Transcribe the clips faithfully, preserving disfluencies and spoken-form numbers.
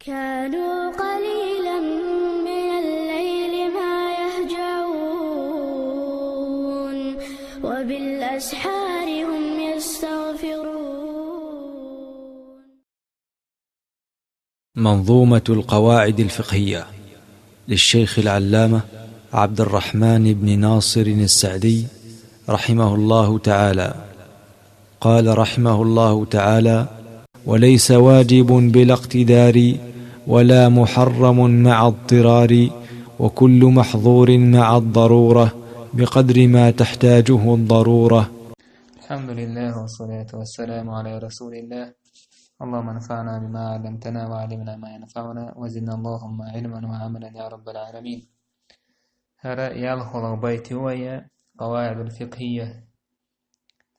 كانوا قليلا من الليل ما يهجعون، وبالأسحار هم يستغفرون. منظومة القواعد الفقهية للشيخ العلامة عبد الرحمن بن ناصر السعدي رحمه الله تعالى. قال رحمه الله تعالى: "وليس واجب بلا اقتدار، ولا محرم مع اضطرار، وكل محظور مع الضرورة، بقدر ما تحتاجه الضرورة". الحمد لله والصلاة والسلام على رسول الله. اللهم انفعنا بما علمتنا وعلمنا ما ينفعنا وزدنا اللهم علما وعملا يا رب العالمين. هرا يالخلق بيتي ويا قواعد الفقهية.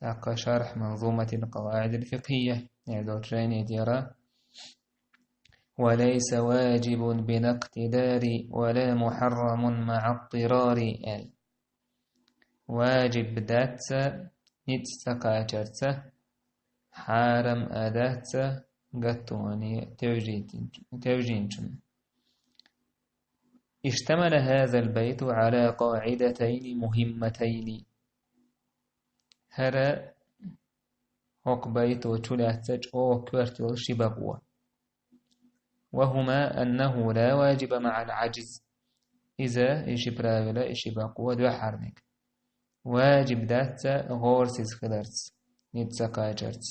تاقا شرح منظومة القواعد الفقهية. يعدو تريني ديرا. "وليس واجب بلا اقتدار، ولا محرم مع اضطرار". يعني واجب داتسا، نيتسا قاچرتسا، حرام أداتسا، قطواني توجين، توجين چون. اشتمل هذا البيت على قاعدتين مهمتين. هرا هوق بيتو چولاتسا چو كورتيول شبابوا. وهما أنه لا واجب مع العجز. إذا إشي براولا إشي بقوة دو حرنك. واجب داتسا غورسيز خلرس. نيتسا قاچرس.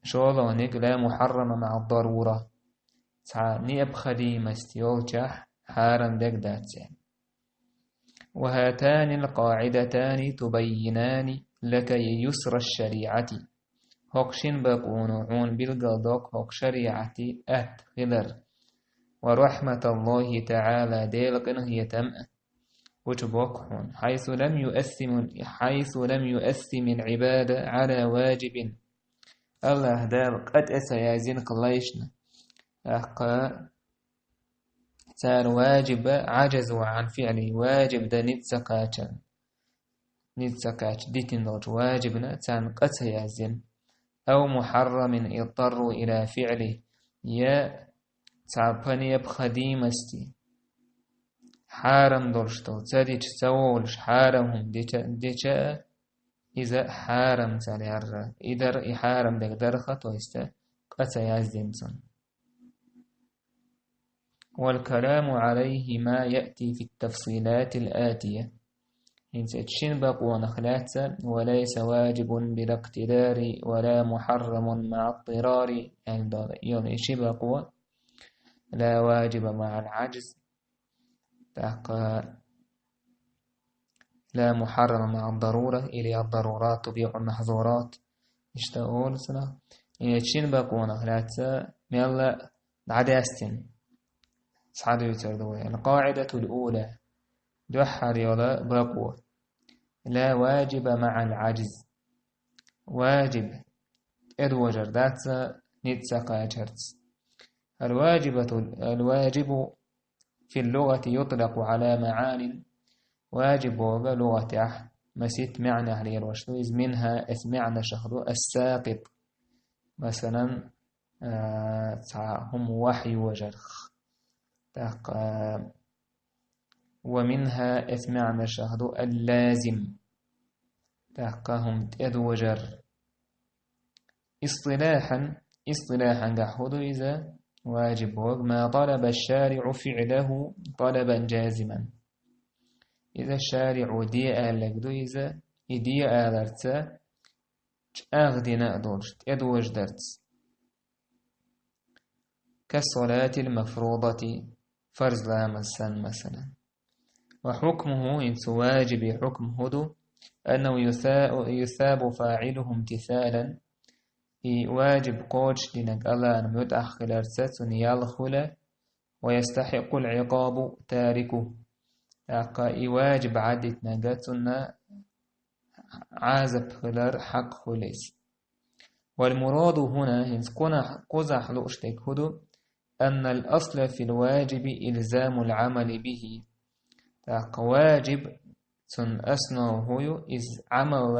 شولونك لا محرم مع الضرورة. ца необходимость йолчахь хьарам дег дац. وهاتان القاعدتان تبينان لك يسر الشريعة. ХӀокху шин бакъоно хьуна билгалдоккху хӀокху шариӀати атта хилар. ورحمة الله تعالى، Делан къинхетам а гучубоккху хьуна. حيث لم يؤثم، حيث لم يؤثم العباد على واجب. АллахӀ Дала къа тӀе ца яздина кху лайшна. ТӀаккха цара ваджиб а, عجزوا عن فعله، ваджиб дан ницкъ ца кхачарна. Ницкъ ца кхача дитина долчу ваджибна царна къа ца яздина. أو محرم اضطروا إلى فعله، я цхьа по необходимости, хьарам долуш долу, ца дича ца волуш, хьарам хӀума дича, дича а, иза хьарам ца лерра. И дар, и хьарам дерг дарха, то есть, къа ца яздина цунна. والكلام عليه ما يأتي في التفصيلات الآتية. ХӀинца шин бакъонах лаьцна: وليس واجب بلا اقتدار ولا محرم مع اضطرار. Яъни, йолу и ши бакъо: لا واجب مع العجز, тӀаккха لا محرم مع الضرورة или الضرورات تبيح المحظورات. Иштта олу цунах. И шин бакъонах лаьцна мелла дӀадаьстина. Схьадуьйцур ду вай. القاعدة الأولى. Дуьххьара йолу бакъо: لا واجب مع العجز. Ваджиб тӀедожар дац ницкъ ца кхачарца. الواجبة، الواجب في اللغة يطلق على معان. Ваджиб боху лугӀатехь масийтта маьӀнехь лелош ду иза. منها، оцу маьӀнашах ду: الساقط. Масалан, а, цхьа хӀума ваха йожарх. ТӀаккха, ومنها، оцу маьӀнашах ду: اللازم. ТӀаккха хӀума тӀедожар. اصطلاحا، истилахьан гахь хӀун ду иза? Ваджиб боху: ما طلب الشارع فعله طلبا جازما. Иза шариӀо де аьлларг ду иза, и де аларца чӀагӀдина а долуш, тӀедожа дарца. كالصلاة المفروضة، фарз ламаз санна, масалан. وحكمه، хӀинца ваджибан хьукм хӀун ду: أنه يثا-، يثاب فاعله امتثالا. И ваджиб кхочушдинарг АллахӀна муьтӀахь хиларца цунна ял хуьлу, ويستحق العقاب تاركه. ТӀаккха и ваджиб Ӏадитинарг цунна Ӏазап хилар хьакъ хуьлу иза. والمراد هنا، хӀинца кхунах-, кхузахь лууш дерг хӀун ду: أن الأصل في الواجب إلزام العمل به. ТӀаккха ваджиб, цунна основа хӀун ю, иза Ӏамал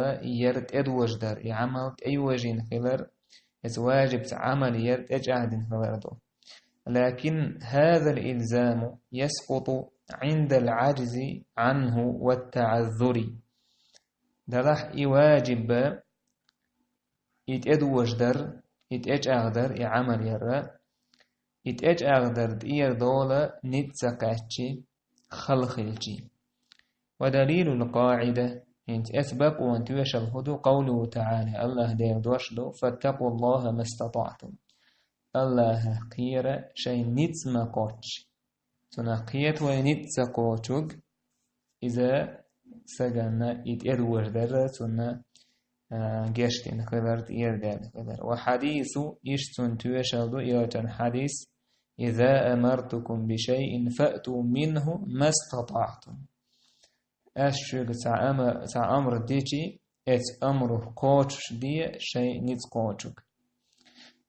яр тӀедожа дар, и Ӏамал тӀейожийна хилар, иза ваджибца Ӏамал яр тӀечӀагӀдина хилар ду. لكن هذا الإلزام يسقط عند العجز عنه والتعذر. Делахь и ваджиб, и тӀедожадар, и тӀечӀагӀдар, и Ӏамал яр, и тӀечӀагӀдар тӀера дола низ ца кхаьччи, хала хилчи. ودليل القاعدة, хӀинца эцу бакъонан тоьшалла хӀун ду, قوله تعالى, АллахӀ Делан дош ду: فاتقوا الله ما استطعتم. АллахӀах кхера шайн низ ма кхоччу. Цунах кхета вай низ ца кхочург, иза сагана и тӀедожадар, цунна, а, гечдина хилар, тӀера даьлла хилар. والحديث, иштта цунна тоьшалла ду элчан хьадис: إذا أمرتكم بشيء فأتوا منه ما استطعتم. Ас шуьга цхьа ама-, цхьа амр дичи, эцу амрах кхочуш де шайн низ кхочург.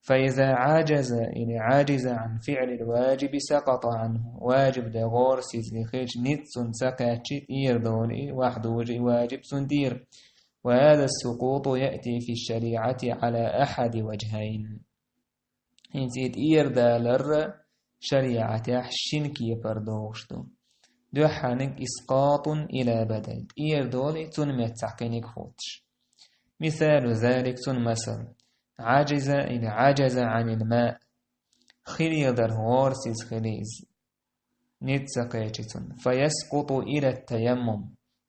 فإذا عجز или عجز عن فعل الواجب سقط عنه. Ваджиб де гӀорасиз хилча, низ цунна ца кхаьччи, тӀера долу и, вахь дужу и ваджиб цунна тӀера. وهذا السقوط يأتي في الشريعة على أحد وجهين. ХӀинца и тӀера далар шариӀатехь шина кепара догӀуш ду. Дуьххьарниг إسقاط إلى بدل, тӀера долий, цунна метта цхьа кхиниг хӀуттуш. مثال ذلك, цунна масал: عجز или عجز عن الماء, хилийла дар гӀорасиз хили иза, низ ца кхечи цунна. فيسقط إلى التيمم,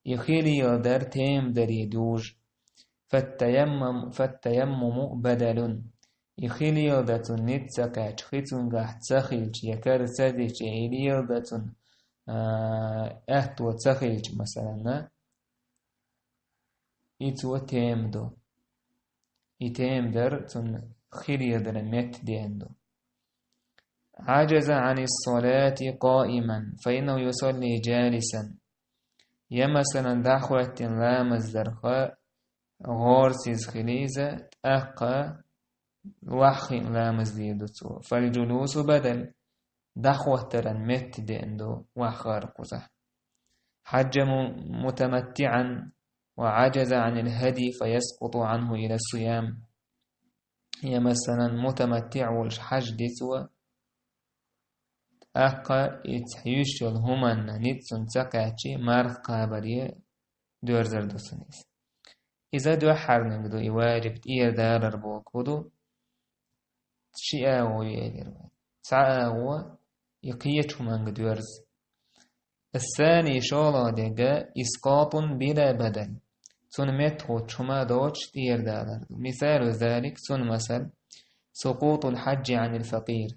и хилийла дар тема даре дужу. فالتيمم، فالتيمم بدل. И хилийла дан цунна низ ца кхаьчча, хи цуьнгахь ца хилча, я кара ца дича, я и лийла дан цунна, а, аьтто ца хилча, масалан, и цо тема ду. И тема дар цунна хилийла даран метта деана ду. عجز عن الصلاة قائما فإنه يصلي جالسا. Я, масалан, дӀахӀоьттина ламаз дарх гӀорасиз хили иза, тӀаккха ваххийна ламаз дийр ду цо. فالجلوس بدل, дӀахӀоттаран метта деана ду ваххар кхузахь. حج م-، متمتعا وعجز عن الهدي فيسقط عنه إلى الصيام. Я, масалан, мутаматтиӀ волуш хьаж ди цо, тӀаккха и ца юьсуш йолу хӀуманна ницкъ цунна ца кхаьччи, марха кхабаре доьрзар ду цунна иза. Иза дуьххьарниг ду, и ваджиб тӀера далар бохург хӀун ду? Ши агӀо ю элира вай. Цхьа агӀо, и кхечу хӀуманга доьрза. الثاني, шолгӀа дерг, إسقاط بلا بدل. Цунна метта хӀуттуш хӀума доцуш тӀера далар ду. مثال ذلك, цунна масал, سقوط الحج عن الفقير.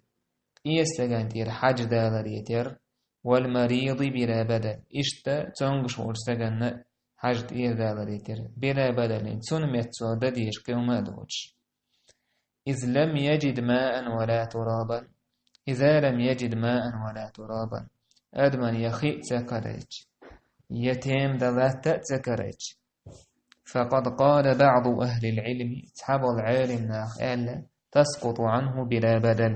Къеса стагана тӀера хьаж даларе терра, والمريض بلا بدل. Иштта цомгуш волчу стаганна хьаж тӀера даларе терра. بلا بدل, цунна метта цо дан дезаш кхин хӀума а доцуш. إذا لم يجد ماء ولا ترابا. إذا لم يجد ماء ولا ترابا. Адамна я хи а ца карийча, я тема дан латта а ца карийча. فقد قال بعض أهل العلم, цхьаболу Ӏелам наха аьлла, تسقط عنه بلا بدل.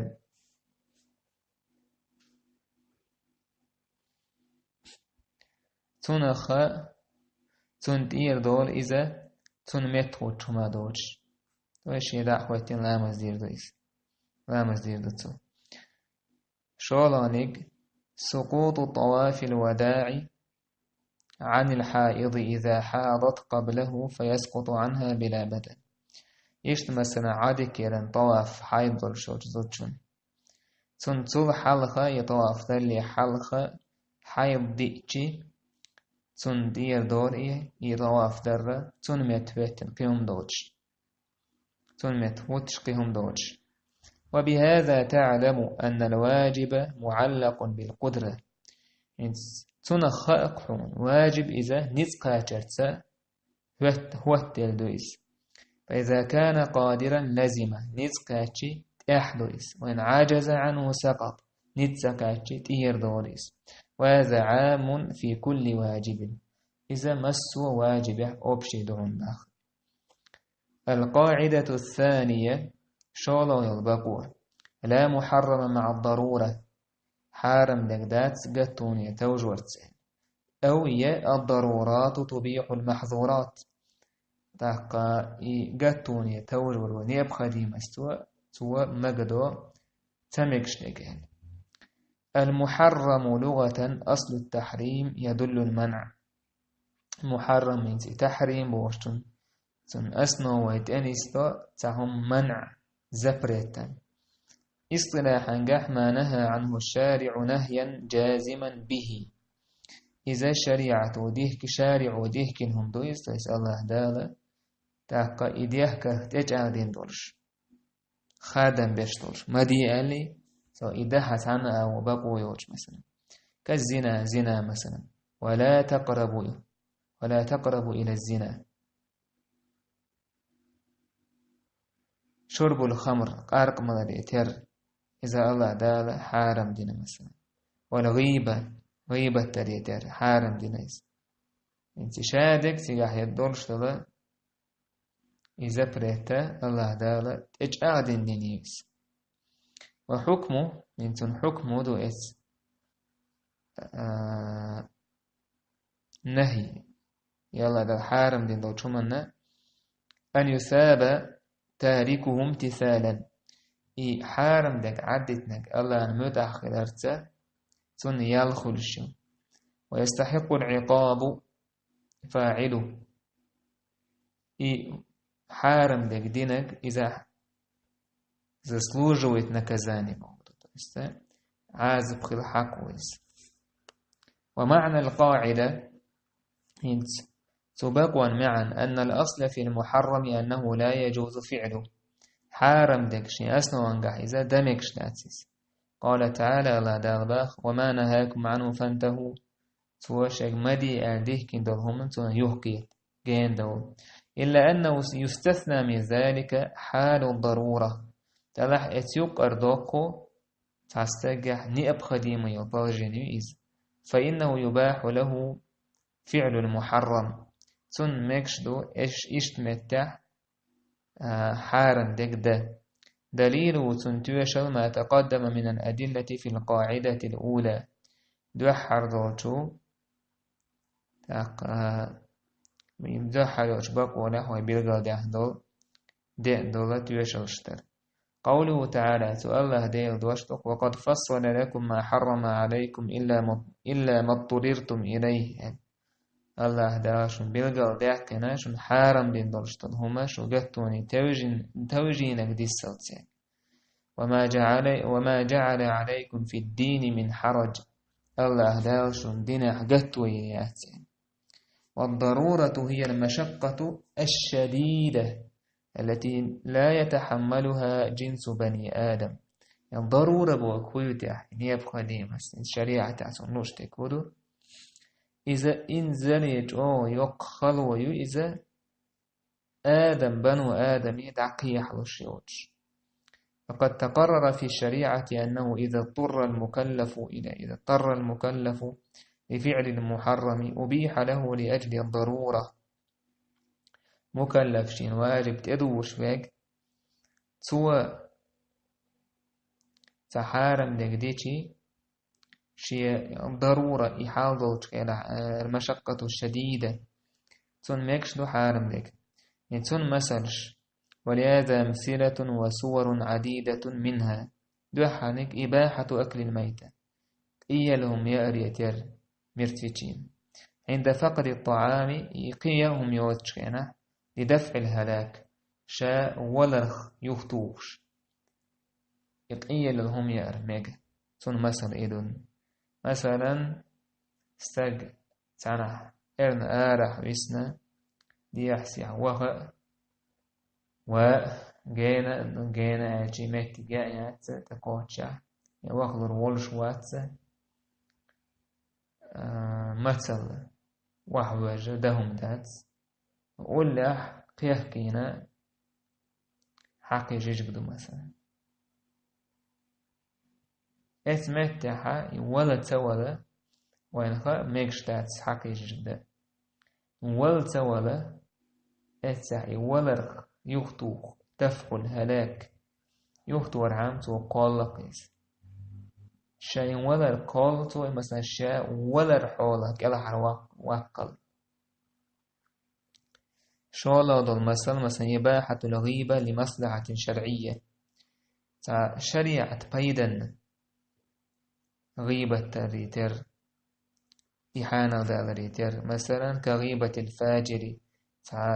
Цунах, цунна тӀера долу иза, цунна метта хӀуттуш хӀума доцуш. Вай шен дӀа а хӀоьттина ламаз дийр ду иза. Ламаз дийр ду цо. ШолгӀаниг, سقوط طواف الوداع عن الحائض إذا حاضت قبله فيسقط عنها بلا بدل. Иштта, масала, Ӏадикеран тӀаваф хьайд долуш йолчу зудчун. Цунна цул хьалха, и тӀаваф далле хьалха, хьайд диъчи, цунна тӀера долу и, и тӀаваф дарра, цунна метта хӀоьттина кхин хӀума доцуш. Цунна метта хӀуттуш кхин хӀума доцуш. وبهذا تعلم أن الواجب معلق بالقدرة. ХӀинца цунах хаьа-кх хьуна, ваджиб иза ницкъ кхачарца хӀотт-, хӀоттаделла ду иза. فإذا كان قادرا لزم, ницкъ кхаьччи, тӀехь ду иза. وإن عجز عنه سقط, ницкъ ца кхаьччи, тӀера долу иза. وهذا عام في كل واجب. Иза массо а ваджибехь общий ду хьуна нах. القاعدة الثانية, шолгӀа йолу бакъо. لا محرم مع الضرورة. Хьарам дерг дац гаттоне товжорца. أو я الضرورات تبيح المحظورات. ТӀаккха и гаттоне товжор ван необходимость цо, цо магадо ца мегаш дерг аьлла. المحرم لغة أصل التحريم يدل المنع. Мухьаррам хӀинца и тахьрим бохучун, цун основа тӀенисто цхьа хӀума манӀ, запрет. اصطلاحا ما نهى عنه الشارع نهيا جازما به. Иза шариӀато дихки, шариӀо дихкина хӀума ду иза, то есть Аллаха Дала, тӀаккха и дехкарх тӀечӀагӀдина долуш, хадам беш долуш. Ма де аьлли, цо и дахьа цхьанна а вон бакъо йолчу, масалан. كالزنا, зина, масалан. ولا تقربوا, ولا تقربوا إلى الزنا. شرب الخمر, къаркъа маларе тера, иза Аллаха Дала хьарам дина, масалан. والغيبة, гӀийбат даре тера, хьарам дина иза. ХӀинца ша дерг цигахь ян долуш дала, и запрета Аллаха Дала тӀечӀагӀдина дина иза. وحكمه, хӀинца цун хьукмо ду эц, а, нахӀи, и Аллаха Дала хьарам дина долчу хӀуманна, أن يثاب تاركه امتثالا. И хьарам дерг Ӏаддитинарг Аллахьан муьтӀахь хиларца цунна ял хуьлуш ю. ويستحق العقاب فاعله. И хьарам дерг динарг иза заслуживает наказание, боху. То есть, э, Ӏазап хила хьакъ ву иза. ومعنى القاعدة, хӀинца цу бакъон маьӀна, أن الأصل في المحرم أنه لا يجوز فعله. Хьарам дерг шен основангахь иза дан мегаш дац иза. قال تعالى, Аллаха Дала боху: وما نهاكم عنه فانتهوا. Цо шега ма де аьлла дихкина долу хӀуманна цунах юхкхета, гена довла. إلا أنه يستثنى من ذلك حال الضرورة. Делахь эца юккъара доккху цхьа стагехь необходимо йолу положение ю иза. فإنه يباح له فعل المحرم. Цунна мегаш ду эш-, иштта меттехь, а, хьарам дерг дан. دليله, цунна тоьшалла, ما تقدم من الأدلة في القاعدة الأولى. Дуьххьара долчу, тӀаккха, а, дуьххьара йолчу бакъонех вай билгалдаьхна долу, деана долу тоьшаллаш дара. قوله تعالى, цу Аллаха Делан дош ду: وقد فصل لكم ما حرم عليكم إلا ما، إلا ما اضطررتم إليه. Аллаха Дала шуна билгалдаьккхина, шуна хьарам дина долуш долу хӀума, шу гаттоне тевжин-, тевжийнарг диссалц. وما جعل، وما جعل عليكم في الدين من حرج. Аллаха Дала шуна динехь гатто йина яц. والضرورة هي المشقة الشديدة التي لا يتحملها جنس بني آدم. Ян дарура боху хӀун ю тӀехь, необходимость, шариӀатехь цунна луш дерг хӀун ду? Иза инзаре чӀогӀа йоккха хало ю иза, Адам, бану Адаме дӀакхехьалуш йоцуш. فقد تقرر في الشريعة أنه إذا اضطر المكلف إلى، إذا اضطر المكلف لفعل المحرم أبيح له لأجل الضرورة. Мукаллаф, шена важиб тӀедугӀуш верг, цо цхьа хьарам дерг дичи, шен дарура, и хьал долчу хенахь, э, المشقة الشديدة. Цунна мегаш ду хьарам дерг. И цунна масалш: ولهذا أمثلة وصور عديدة منها. Дуьххьарниг: إباحة أكل الميتة. Къийлалла хӀума яар, яр мертвечина. عند فقد الطعام, и кхин яа хӀума йоцучу хенахь, لدفع الهلاك. Ша валарх юхатухуш. И къийлалла хӀума яар мега. Цунна масал и ду. Масалан, стаг цхьанхьа эрна арахь висна, дехьа-сехьа ваха а, ва а, гена, гена аьлча меттиг яа яц, тӀакхоччехь, я вахалур волуш вац, а, мацалла, вахавежа дан хӀума дац. Уллехь кхехкийна хьакхий жижиг ду, масалан. Эцу меттехьа и вала ца вала, вайна хаьа, мегаш дац хьакхий жижиг дан. Вала ца вала, эццехь и валарх юхатуху, دفع الهلاك, юхатухархьама цо кхолла-кх иза. Шайн валар кхолла цо, и, масалан, ша валар хьолах кӀелхьара вак-, ваккхал. ШолгӀа долу масал, масалан, إباحة الغيبة لمصلحة شرعية. Цхьа шариӀат пайданна. гӀийбат дари тера, и хьанал далари тера. Масалан, كغيبة الفاجر, цхьа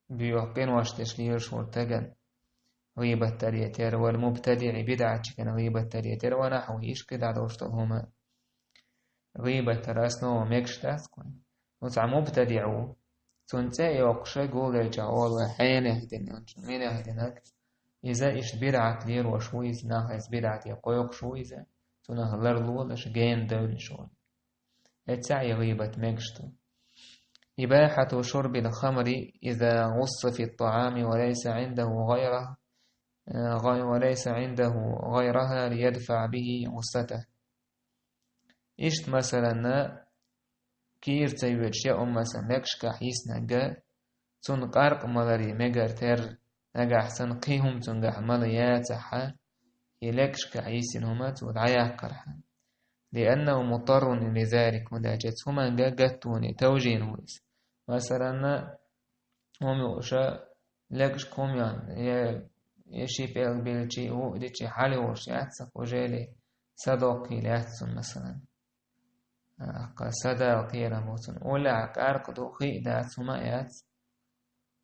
боьха къинош деш лелаш волча стагана гӀийбат дари тера, والمبتدع, бидӀатчигана гӀийбат дари тера, ونحوه, иштта дӀадолуш долу хӀума. ГӀийбат дара основа мегаш дац кхуьнан. Ну, цхьа мубтадиӀ ву, цунна цӀе а йоккхуш, гулделча олу хьенех дина, хьенех динарг. Иза иштта бидӀат лелош ву иза, нах иза бидӀате кхойкхуш ву иза, цунах ларлолаш, гена девллаш волу. Эццахь и гӀийбат мегаш ду. إباحة شرب الخمر إذا غص في الطعام وليس عنده غيره، وليس عنده غيرها ليدفع به غصته. Иштта, масалан, кийра ца йоьдуш яа хӀума, масалан, лекхашкахь йиснарг, цунна къаркъа маларе мегар тера, нагахь санна кхин хӀума цуьнгахь мала яцахь, и лекхашкахь йисина хӀума цо дӀаяккхархьама. لأنه مضطر لذلك, хӀунда аьлча цу хӀуманга гатто ву, товжийна ву иза. Масалан, хӀума юуш, лекхашка хӀума йоьхна, я, я ши пӀелг белчи, вуо дичи хьала йолуш яц, уже садоккхийла яц цунна, масалан. Аккха садала кхерам бу цунна. Уллехь къаркъа ду, хи а дац, хӀума а яц.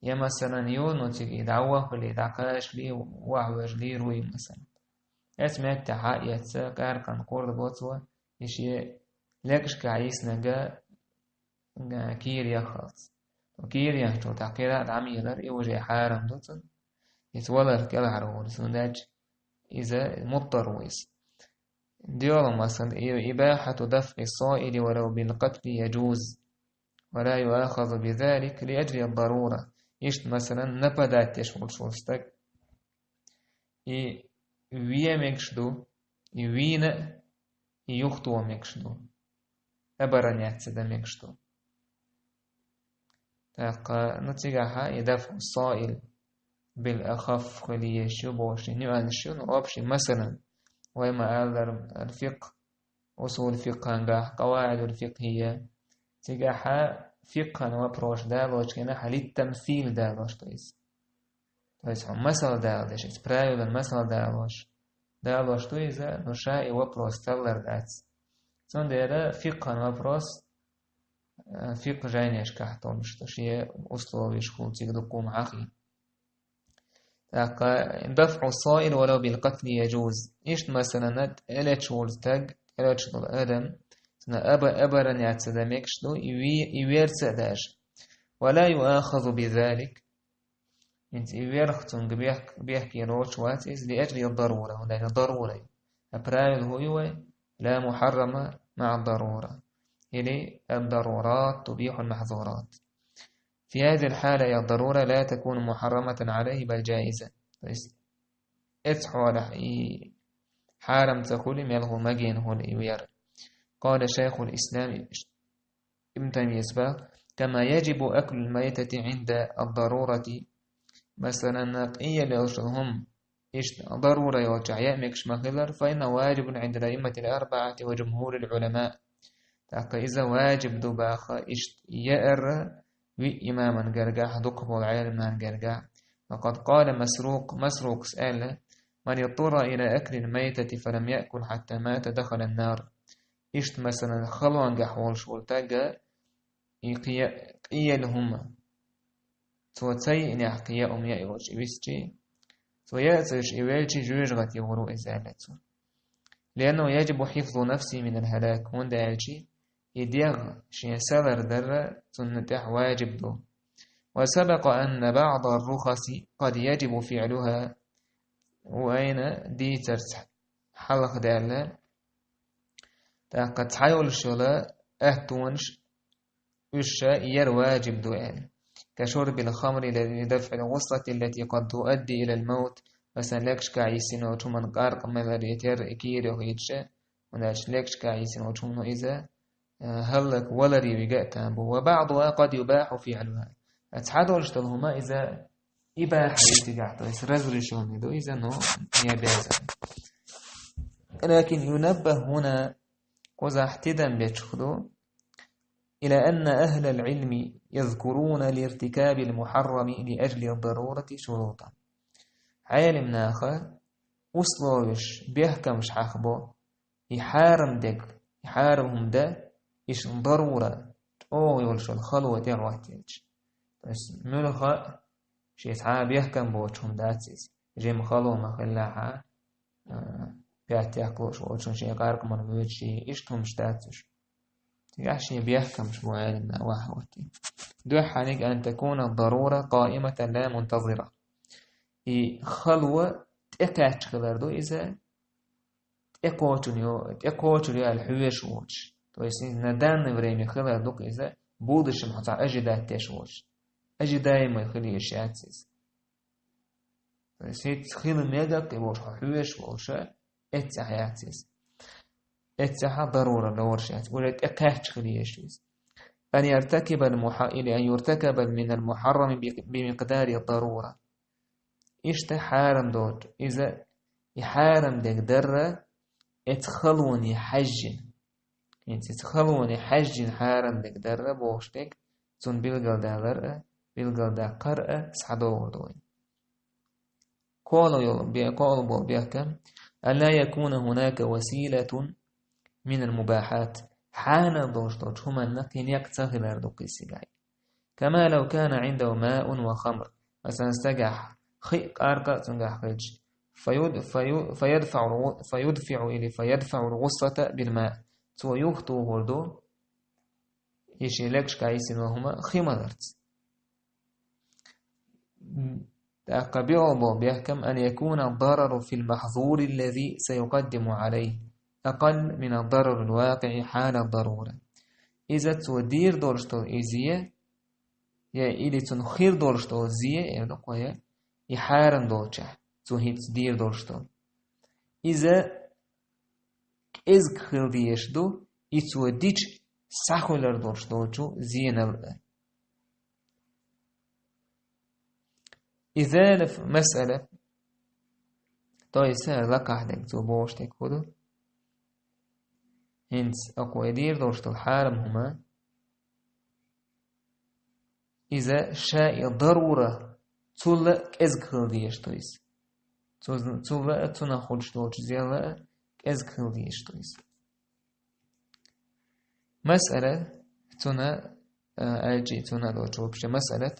Я, масалан, ю, ну, цига и дӀавахале, дӀакхачале, вахьвежа лийр ву и, масалан. Эцу меттехь а эцна, къаьркъан кхорда бо цо, и шен лекхашкахь йиснарг, га, кийра яххалц. Ну, кийра яхчул тӀаьхьа кхера а дӀа ма елара, и уже хьарам ду цунна. Иза валар кӀелхьара волу, хӀунда аьлча иза муттар ву иза. ДоьалгӀа масала, إباحة دفع الصائل ولو بالقتل يجوز ولا يؤاخذ بذلك لأجل الضرورة. Иштта, масалан, нападать деш волуш волу стаг. И вен мегаш ду, и вийна а, и юхатоха мегаш ду. Обороняться дан мегаш ду. ТӀаккха, ну, цигахьа и دفع الصائل بالأخف хила езаш ю бохуш, и нюанс ю, ну, общий, масалан, вай ма-аллара, аль-фикъхӀ, усул фикъхӀангахь, къаваӀидуль фикъхӀийя, цигахьа фикъхӀан вопросаш далочу хенахь, литтамсил далош ду иза. То есть хьо масал дала деш, иза правилан масал далош, далош ду иза, ну, ша и вопрос таллар дац. Цундела фикъхӀан вопрос, э, фикъхӀ жайнешкахь толуш ду, шен условиеш хула цига дуккха хӀума хьахийна. ТӀаккха دفع الصائل ولو بالقتل يجوز. Иштта, масалан, тӀелечу волу стаг, тӀелечу долу адам, цунна аба-, обороняться дан мегаш ду, и ве-, и верца а даже. ولا يؤاخذ بذلك. ХӀинца и верх цунга бехк-, бехке лоцуш вац иза, لأجل الضرورة, хӀунда аьлча дарура ю. А правила хӀун ю вай? لا محرم مع الضرورة. Или الضرورات تبيح المحظورات. في هذه الحالة الضرورة لا تكون محرمة عليه بل جائزة. То есть, эцу хьолахь и хьарам ца хуьлу, мел хӀу магийна хуьлу и вер. قال شيخ الإسلام Ибн Таймияс боху: كما يجب أكل الميتة عند الضرورة. Масалан, къел йолуш йолу хӀума иштта дарура йолчохь яа мегаш ма хилара, فإنه واجب عند الأئمة الأربعة وجمهور العلماء. ТӀаккха иза ваджиб ду баха иштта яар виъ имаман гаргахь, дукхахболу Ӏеламнан гаргахь. وقد قال مسروق, Масрукъас аьлла: من اضطر إلى أكل الميتة فلم يأكل حتى مات دخل النار. Иштта, масалан, халонгахь волуш волу стаг, и кхе-, кхел хӀума, цо ца йиънехь кхел хӀума яа йолуш и висчи, цо яа ца йиш и велчи, жоьжахате гӀур ву иза, аьлла цо. لأنه يجب حفظ نفسه من الهلاك, хӀунда аьлча и дегӀ шен салар дарра цунна тӀехь ваджиб ду. وسبق أن بعض الرخص قد يجب فعلها, вайна дийцарца хьалха даьлла, тӀаккха цхьа йолуш йолу аьттонаш уьш ша яр ваджиб ду аьлла. كشرب الخمر لدفع الغصة التي قد تؤدي إلى الموت, масалан, лекхашкахь йисина волчу хӀуманна къаркъа маларе терра и кийра йохуьйтуш, хӀунда аьлча лекхашкахь йисина волчу хӀумано иза, э, хӀаллак валаре вига а там бу. وبعضها قد يباح فعلها. Цхьа долуш долу хӀума иза ибахьа ю цигахь, то есть разрешённый ду иза, но не обязан. لكن ينبه هنا, кхузахь тидам бечух ду, إلى أن أهل العلم يذكرون لارتكاب المحرم لأجل الضرورة شروطا. Ӏелим наха условиш, бехкамаш хьахбо, и хьарам дег, и хьарам хӀума да, иштта дарура, чӀогӀа йолуш йолу хало тӀе а хӀоттийча. То есть, муьлхха а шен цхьа а бехкам боцу хӀума дац иза. Жима хало ма-хиллехь а, а, пятияккхалуш воцу, шен къаркъаман воьдуш, иштта хӀумаш дац уьш. Цигахь шен бехкамаш бу аьлла ваха вати. Дуьххьаниг: أن تكون الضرورة قائمة لا منتظرة. И хало тӀекхаьчча хилар ду иза, тӀекхочун йо-, тӀекхочур ю аьлла хьоьжуш воцуш. То есть иза на данное время хилар ду-кх иза, будущем хьо цхьа ожидать деш воцуш. Ожидаемый хила езаш яц иза. То есть хӀинца хила мега-кх и волуш хьо хьоьжуш волуша, эццехь яц иза. Эццехь дарура лоруш яц, уже тӀекхаьчча хила езаш иза. أن يرتكب المح-، или أن يرتكب من المحرم ب-، بمقدار الضرورة. Иштта хьарам долчу, иза и хьарам дег дарра эцу халоне хьаьжжина. ХӀинца эцу халоне хьаьжжина хьарам дег дарра бохуш дерг, цунна билгалдалар а, билгалдаккхар а схьадогӀур ду вай. КхоалгӀа йолу бе-, кхоалгӀа болу бехкам: أن لا يكون هناك وسيلة من المباحات. Хьанал долуш долчу хӀуманна кхин некъ ца хилар ду кхин цигахь. كما لو كان عنده ماء وخمر. Масалан, стагехь хи а, къаркъа а цуьнгахь хилча, فيد-، فيو-، فيدفع الغ-، فيدفع или فيدفع الغصة بالماء. Цо юхатухур ду и шен легашкахь йисина хӀума хи маларца. ТӀаккха биъолгӀа болу бехкам: أن يكون الضرر في المحظور الذي سيقدم عليه أقل من الضرر الواقع حال الضرورة. Иза цо дийр долуш долу и зен, я или цунна хир долуш долу зен, эр ду-кх вай, и хьарам долчохь, цо хӀинца дийр долуш долу. Иза кӀезиг хила дезаш ду, и цо дича схьахилар долуш долчу зенал а. Иза масъала, то есть лакхахь дерг цо бохуш дерг хӀун ду? ХӀинца оцу вай дийр долуш долу хьарам хӀума, иза ша и дарура, цул а кӀезиг хила дезаш ду иза. Цу-, цул а, цунах хуьлуш долчу зенал а кӀезиг хила дезаш ду иза. Масъала, цуьнан, а, аьлчи цуьнан долчу вообще масъалат: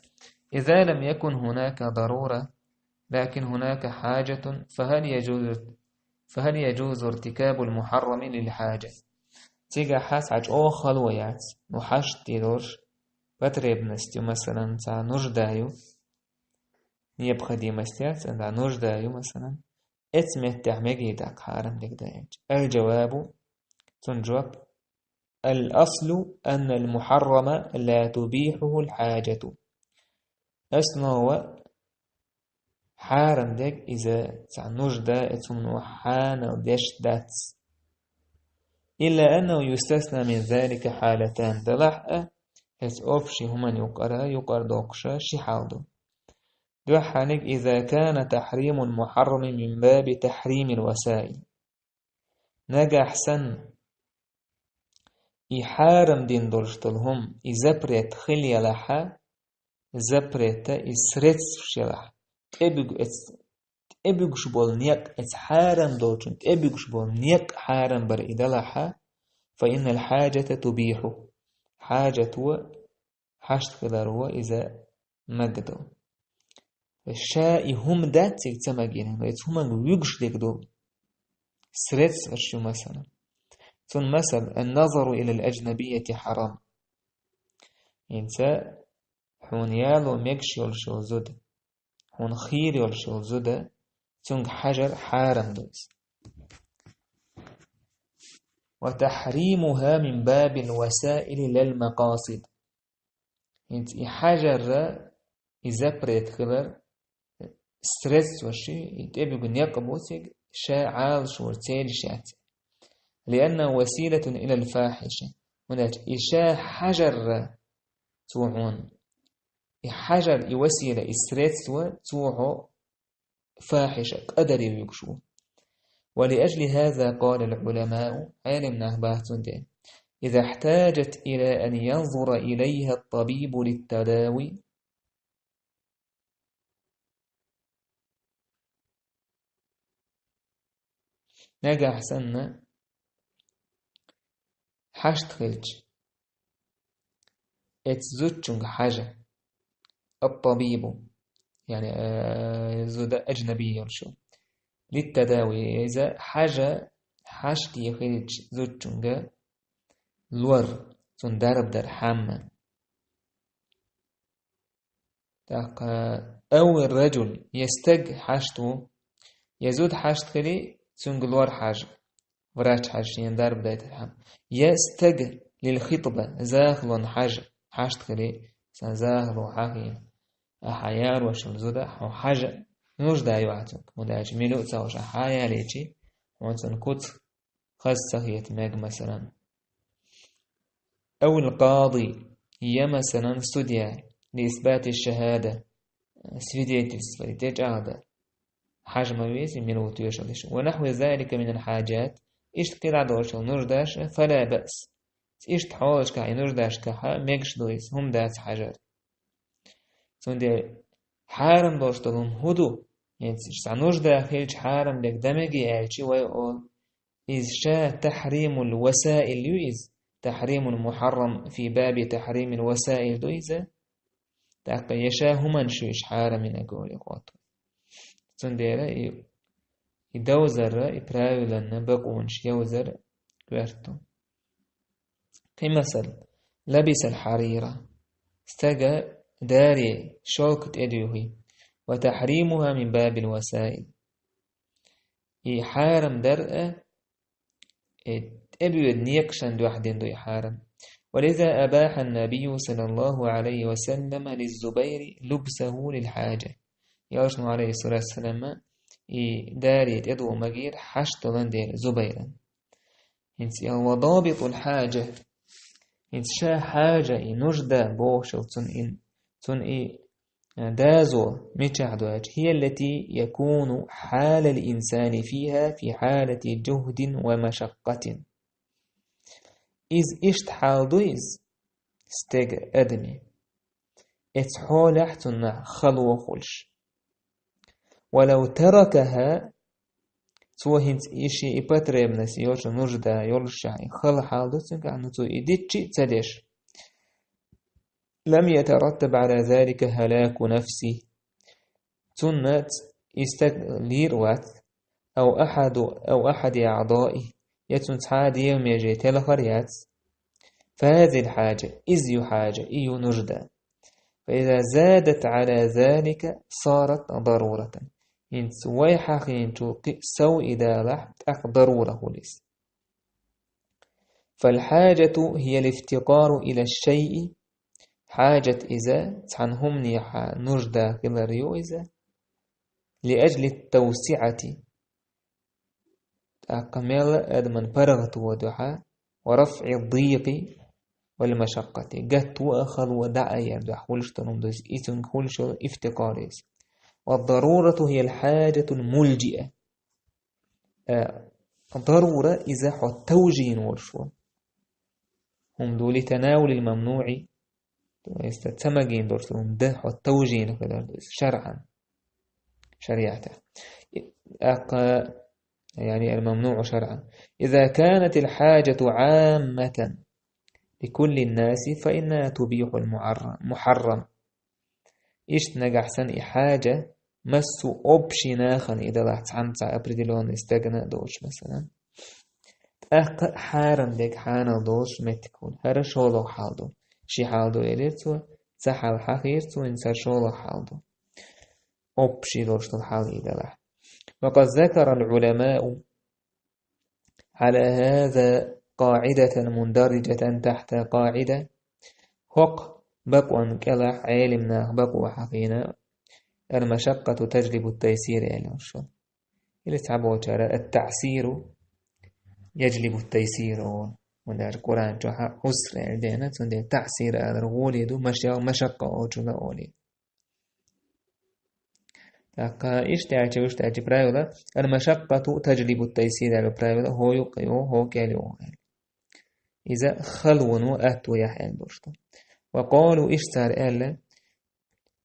إذا لم يكن هناك ضرورة، لكن هناك حاجة، فهل يجوز، فهل يجوز ارتكاب المحرم للحاجة؟ Цигахь цхьа чӀогӀа хало яц, ну, хьашт дийр долуш, потребность ю, масалан, цхьа нужда ю, необходимость яц, цхьа нужда ю, масалан, эцу меттехь мегий даккха хьарам дерг дан аьлча? الجواب, цуьнан жоп: الأصل أن المحرم لا تبيحه الحاجة. Основа, хьарам дерг иза цхьа нужда, эцу хӀумано хьанал деш дац. إلا أنه يستثنى من ذلك حالتان, делахь а, эцу общий хӀуманна юкъара, юкъара доккхуша ши хьал ду. Дуьххьаниг: إذا كان تحريم المحرم من باب تحريم الوسائل. Нагахь санна и хьарам дина долуш долу хӀума, и запрет хила елахьа, запрета и средстваш елахь, тӀебуьгу эц-, тӀебуьгуш болу некъ, эцу хьарам долчун тӀебуьгуш болу некъ хьарам бар и далахьа, فإن الحاجة تبيح. Хьаджат ву, хьашт хилар ву иза магадо. Ша и хӀума дац цига ца магийна, но эцу хӀуманга вуьгуш дерг ду. Средстваш ю, масала. Цун масал: النظر إلى الأجنبية حرام. ХӀинца хьуна яло мегаш йолуш йолу зуда, хьуна хийра йолуш йолу зуда, цуьнга хьажар хьарам ду иза. وتحريمها من باب الوسائل لا المقاصد. ХӀинца и хьажарра, и запрет хилар, средстваш ю, и тӀебуьгу некъ бу цига, ша Ӏалашвар цель шаьц. لأنه وسيلة إلى الفاحشة. ХӀунда аьлча и ша хьажарра цо хьуна, и хьажар, и васила, и средство цо хьо фахьиша, къадаре вуьгуш ву. ولأجل هذا قال العلماء, Ӏелам нах бац цундела: إذا احتاجت إلى أن ينظر إليها الطبيب للتداوي. Нагахь санна, хьашт хилча, эцу зудчуьнга хьажа. الطبيب, яъни, э, зуда аджнаби йолуш йолу. للتداوي, иза хьажа, хьашт е хилча зудчуьнга лор, цунна дарба дар хьамма. ТӀаккха, أو الرجل, я стаг хьашт ву, я зуда хьашт хили, цуьнга лор хьажа, врач хьажа, шена дарба дайтархьама. Я стаг للخطبة, захалон хьажа, хьашт хили, сан захало хьахийна. Ахьа ярошал зуда хьо хьажа, нужда ю ахьа цуьнга. ХӀунда аьлча мила а ца хууш ахьа ялийчи, хьуна цуьнан куц хаза ца хета мега, масалан. أو القاضي, я, масалан, судья, لإثبات الشهادة, свидетельство тӀечӀагӀда. Хьажа ма веза, мила ву тоьшалла иштта. ونحو ذلك من الحاجات, иштта кхидӀа долуш йолу нуждаш, فلا بأس. Иштта хьолашкахь, и нуждашкахь мегаш ду иза, хӀума дац хьажар. Цундела хьарам долуш долу хӀума хӀун ду? ХӀинца цхьа нужда хилча хьарам дерг дан мегий аьлчи вай олу. Иза ша تحريم الوسائل ю иза. تحريم المحرم في باب تحريم الوسائل ду иза. ТӀаккха я ша хӀуманаш ю иза хьарам йинарг олий кхо ту. Цундела и, и довзар, и правиланна бакъонаш йовзар коьрта ду. Кхин масал, لبس الحرير, стага даре, шёлк тӀедуьйхи, وتحريمها من باب الوسائل. И хьарам дар а, э, тӀебоьду некъашна дуьхьа дина ду и хьарам. ولذا أباح النبي صلى الله عليه وسلم للزبير لبسه للحاجة. Элчано, عليه الصلاة والسلام, и даре тӀедуха магийра хьашт долан дела Зубайран. ХӀинца и وضابط الحاجة. ХӀинца ша хьажа, и нужда бохуш йолу цунна и, цунна и, э, доза мичахь ду аьлча, هي التي يكون حال الإنسان فيها في حالة جهد ومشقة. Иза иштта хьал ду иза, стеган, адаман. Эцу хьолехь цунна хало хуьлуш. ولو تركها, цо хӀинца и шен и потребность йолчу нужда йолушехь, и хала хьал ду цуьнгахь, ну цо и дитчи а ца деш. لم يترتب على ذلك هلاك نفسه. Цунна ц-, и стаг лийр а вац, أو أحد، أو أحد أعضائه, я цуьнан цхьа а девамеже телхар яц. فهذه الحاجة, иза ю хьажа, и ю нужда. فإذا زادت على ذلك صارت ضرورة. ХӀинца вай хьахийначул кхин а сов и далахь, тӀаккха дарура хуьлу иза. فالحاجة هي الافتقار إلى الشيء. Хьажат иза, цхьана хӀуманехьа нужда хилар ю иза. لأجل التوسعة. ТӀаккха мел адаман паргӀато дуьхьа, ورفع الضيق والمشقة. Гатто а, хало а дӀа а яр дуьхьа хуьлуш долу хӀума ду иза, и цуьнга хуьлуш йолу ифтикъар иза. والضرورة هي الحاجة الملجئة. Э, дарура иза хьо товжийна волуш ву. ХӀума ду لتناول الممنوع, то есть ца магийна долуш хӀума дан хьо товжийна хилар ду иза шарӀан, шариӀатехь. ТӀаккха, яъни الممنوع شرعا. إذا كانت الحاجة عامة لكل الناس فإنها تبيح المعر-، المحرم. Иштта нагахь санна и хьажа массо а общий нахана и далахь, цхьаьна цхьа определённый стагана а доцуш, масалан. ТӀаккха а хьарам дерг хьанал доцуш меттиг хуьлу. ХӀара шолгӀа хьал ду. Ши хьал ду элира цо, цхьа хьал хьахийра цо, хӀинца хӀара шолгӀа хьал ду. Общий долуш долу хьал и далахь. وقد ذكر العلماء على هذا قاعدة مندرجة تحت قاعدة. ХӀокху бакъонна кӀелахь Ӏелим наха бакъо хьахийна, المشقة تجلب التيسير аьлла йолуш. Или цхьаболчара التعسير يجلب التيسير олу. ХӀунда аьлча Къуръан чохь а عسر аьлла деана, цундела таъсир алар гӀоле ду, машал машаккъа олучунна олий. ТӀаккха иштта аьлча, иштта аьлча правила, المشقة تجلب التيسير аьлла правила, хӀокху юккъе йогӀу, хӀокху кӀел йогӀу аьлла. Иза халоно атто яхь аьлла долуш ду. وقالوا, иштта цара аьлла,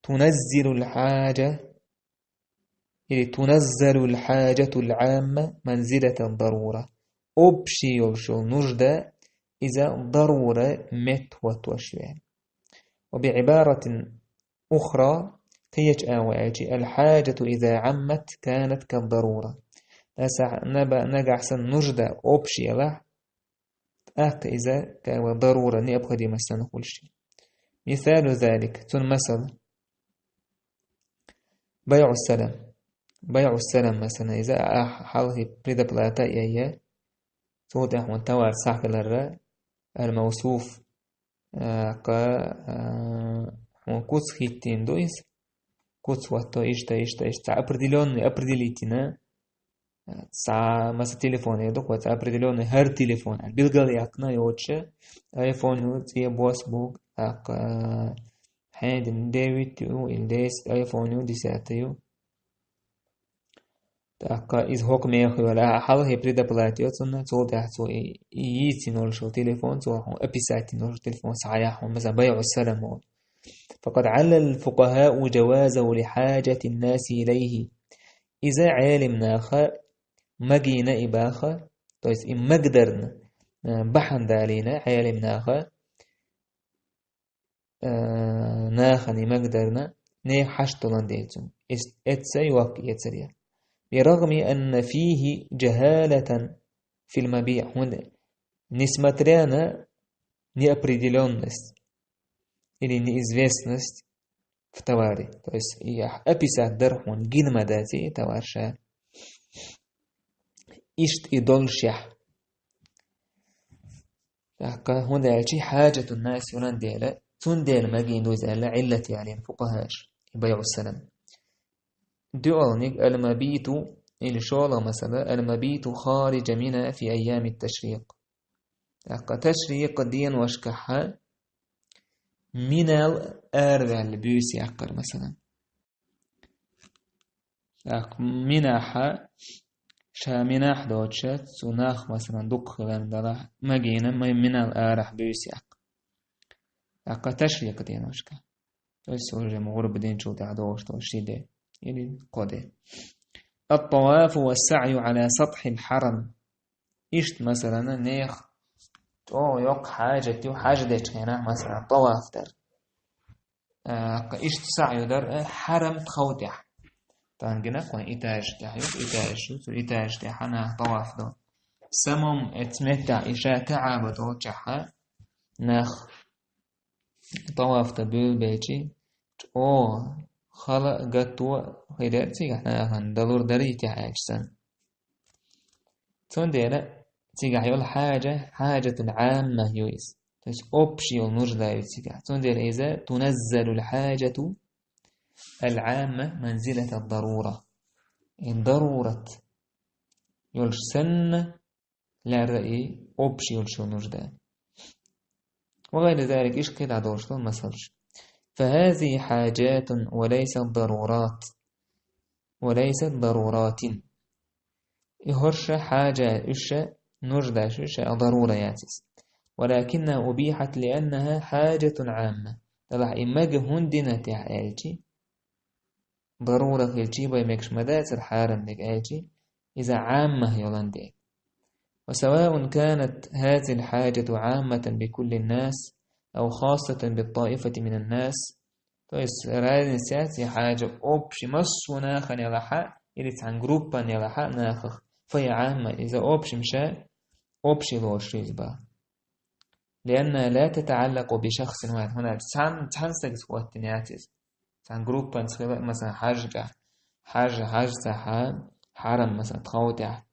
تنزل الحاجة, или تنزل الحاجة العامة منزلة الضرورة. Общий йолуш йолу нужда иза дарура меттахӀоттош ву. وبعبارة أخرى, кхечу агӀор аьлча, الحاجة إذا عمت كانت كالضرورة. Аса наба-, нагахь санна нужда общий ялахь, тӀаккха иза как бы дарура, необходимость санна хуьлуш ю. مثال ذلك, цуьнан масал, بيع السلم. بيع السلم, масала, иза ахь хьалхе предоплата а яьй, цул тӀаьхьа хьуна товар схьахиларра, الموصوف, а, кха, а, хьуна куц хӀиттийна ду иза, куц хӀотто, иштта, иштта, иштта, цхьа определённый, определительно, цхьа, масала, телефон эр ду-кх вай, цхьа определённый хӀара телефон аьлла билгалъяьккхина йоцуша, айфон ю, цӀе бос бу, тӀаккха, хьенан дина девять ю, или десять, айфон ю, десятый ю. ТӀаккха иза хӀокху мехах йолу, ахь хьалхе предоплата йо цунна, цул тӀаьхьа цо и, и йийцина йолуш йолу телефон, цо хьуна описать йина йолуш йолу телефон схьаяхь хьуна, масала, بيع السلم олу. فقد علل الفقهاء جوازه لحاجة الناس إليه. Иза Ӏелим наха магийна и баха, то есть и магдарна, э, бахьана далийна Ӏелим наха, э, нахана и магдарна, нехан хьашт долан дела цунна. Эс-, эцца йоккха эцар я. برغم أن فيه جهالة في المبيع. ХӀунда, несмотря на неопределённость или неизвестность в товаре. То есть, и описать дар хьуна гина ма дац и товар ша. Иштта и доллушехь. ТӀаккха, хӀунда аьлча хьаджатун нас йолан дела, цундела магийна ду иза аьлла, Ӏиллат ялийна фукъахӀаша, и байъу салам. ДоьалгӀаниг المبيت, или шолгӀа масала, المبيت خارج منى في أيام التشريق. ТӀаккха ташрикъ деношкахьа Минал араваьлла буьйса яккхар, масалан. ТӀаккха Минахьа, ша Минахь доцуша, цу нах, масалан, дукха хиларна делахь, магийна ма-, Минал арахь буьйса яккха. ТӀаккха ташрикъ деношка. То есть уже ма гӀурба динчул тӀаьхьа догӀуш долу ши де или кхо де. الطواف والسعي على سطح الحرم. Иштта, масалан, нехан чӀогӀа йоккха хьаджат ю, хьаьж дечу хенахь, масалан, тӀаваф дар. А, кха иштта саӀю дар, э, хьарам тхов тӀехь. Тангина кхойн этажаш тӀехь ю, этажаш ю, цу этажаш тӀехь нах тӀаваф до. Самом эцу меттехь и ша Каъба долчохьа нах тӀаваф дан буьйлабелчи, чӀогӀа хала а, гатто а хир яра цигахь нахана, далур дара и тӀехь аьлча санна. Цундела цигахь йолу хьаджа, хьаджатул Ӏамма ю иза. То есть общий йолу нужда ю цигахь. Цундела иза تنزل الحاجة العامة منزلة الضرورة. И дарурат йолуш санна, лаьрра и общий йолчу нужда. وغير ذلك, иштта кхидӀа долуш долу масалш. فهذه حاجات وليست ضرورات. وليست ضرورات. И хӀорш хьаджа, уьш нуждаш, уьш а дарура яц иза. ولكنها أبيحت لأنها حاجة عامة. Делахь и мага хӀунда дина тӀехь аьлчи, дарура хилчи, бай мегаш ма дацара хьарам дерг аьлчи, иза Ӏамма йолан де. وسواء كانت هذه الحاجة عامة بكل الناس أو خاصة بالطائفة من الناس. То есть разница яц и хьаджа общий массо нахана ялахьа или цхьана группана ялахьа нахах. فهي عامة, иза общий меша, общий лоруш иза бан. لأنها لا تتعلق بشخص واحد. ХӀунда аьлча цхьана, цхьана стагца хӀоттийна яц иза. Цхьана группанца хила, масалан, хьаьжгахь, хьаьж, хьаьж ца хьа-, хьарам, масалан, тхов тӀехь,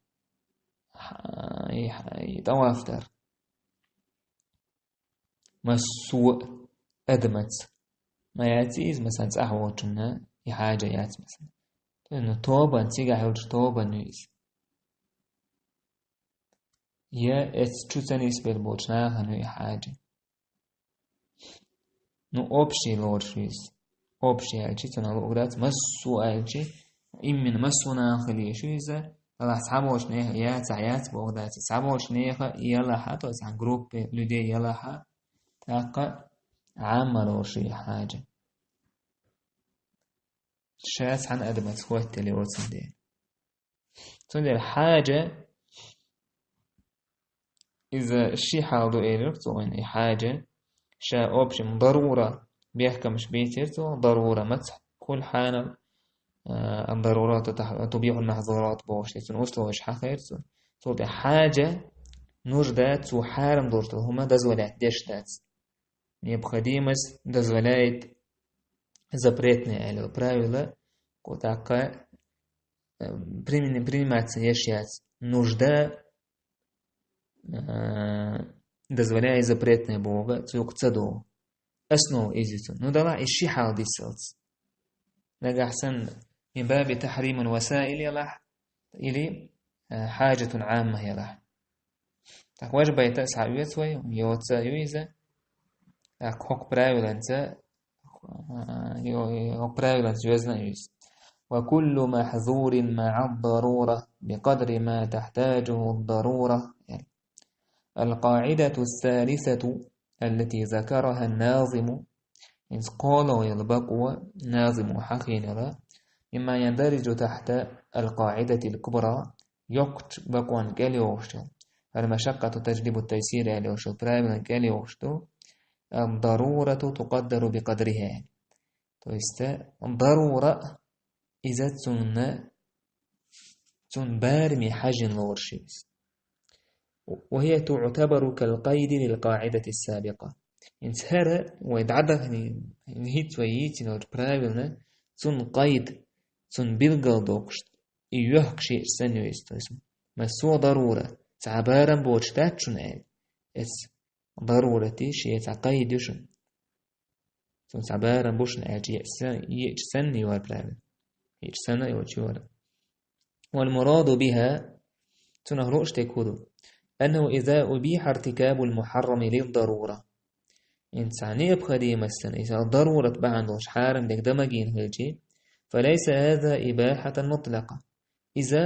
хьа-, и, и тӀаваф дар. Массо а адамаца. Ма яц иза, масалан, цӀахь волчунна и хьаджа яц, масалан. Ну, тобан, цигахь йолчу тобан ю иза. Я эцу чу ца нисбелла болчу нахана ю и хьаджа. Ну, общий лоруш ю иза. Общий аьлчи, цунах луъург дац, массо аьлчи, иммина массо нахана хила йиш ю иза, Аллахь цхьаболчу нехан яцахь яц боху дац, цхьаболчу нехан ялахьа, то есть цхьана группе людей ялахьа, тӀаккха Ӏамма лоруш ю и хьаджа. Ша цхьана адамаца хӀоттаелла йоцун де. Цундела хьаджа Иза ши хьал ду, элира цо, вайна и хьаджа, ша, в общем, дарура бехкамаш бийцира цо, дарура маца, кулл хьанал, а, дарурата тах-, тубихул махзурат бохуш, цун условияш хьахайра цо. Цул тӀе хьаджа, нужда цо хьарам долуш долу хӀума дозволять деш дац. Необходимость дозволяет запретное, аьлла правило, кху тӀаккха, э, примени-, приниматься еш яц. Нужда, э, дозволяет запретное боху, цу юкъа ца догӀу. Основа иза ю цунна. Ну, далахь и ши хьал дисалц. Нагахь санна, мин баби тахримул васаил ялахь, или, э, хьаджатун Ӏамма ялахь. Так, важа байта схьаоьцу вай, йоца ю иза. Так, хӀокху правиланца, э, йо-, хӀокху правиланца йоьзна ю иза. Ва куллу махзурин маӀа дарура, бикъадри ма тахтаджуху дарура. Ал-къаӀидату ссалисату, аллати закараха назиму, хӀинца кхоалгӀа йолу бакъо назимо хьахийнера, мимма яндариджу тахта ал-къаӀидатил кубра, йоккхачу бакъонна кӀел йогӀуш ю. Ал-машаккъату таджлибу тайсир аьлла йолчу правилан кӀел йогӀуш ду. Ад-дарурату тукъаддару бикъадриха. То есть, дарура иза цунна, цунна бараме хьажжина лоруш ю иза. Ва хия туътабару кал-къайди лил-къаӀидати ссабикъа. ХӀинца хӀара вай дӀадахана, хӀинца вай йийцина йолчу правилна, цунна къайд, цунна билгал доккхуш, и йохкуш йиъча санна ю иза. То есть, массо а дарура, цхьа барам боцуш дац шуна аьлла. Эс дарурати шен цхьа къайд ю шуна. Цунна цхьа барам бу шуна аьлча, йиъ са-, йиъча санна йора правило. Йиъча санна йоцуш йора. Вал мураду биха, цунах лууш дерг хӀун ду? Аннаху иза убиха иртикабул мухаррами лид-дарура. ХӀинца необходимость санна, иза дарурат бахьана долуш хьарам дерг дан магийна хилча, фалайса хаза ибахатан мутлакъа. Иза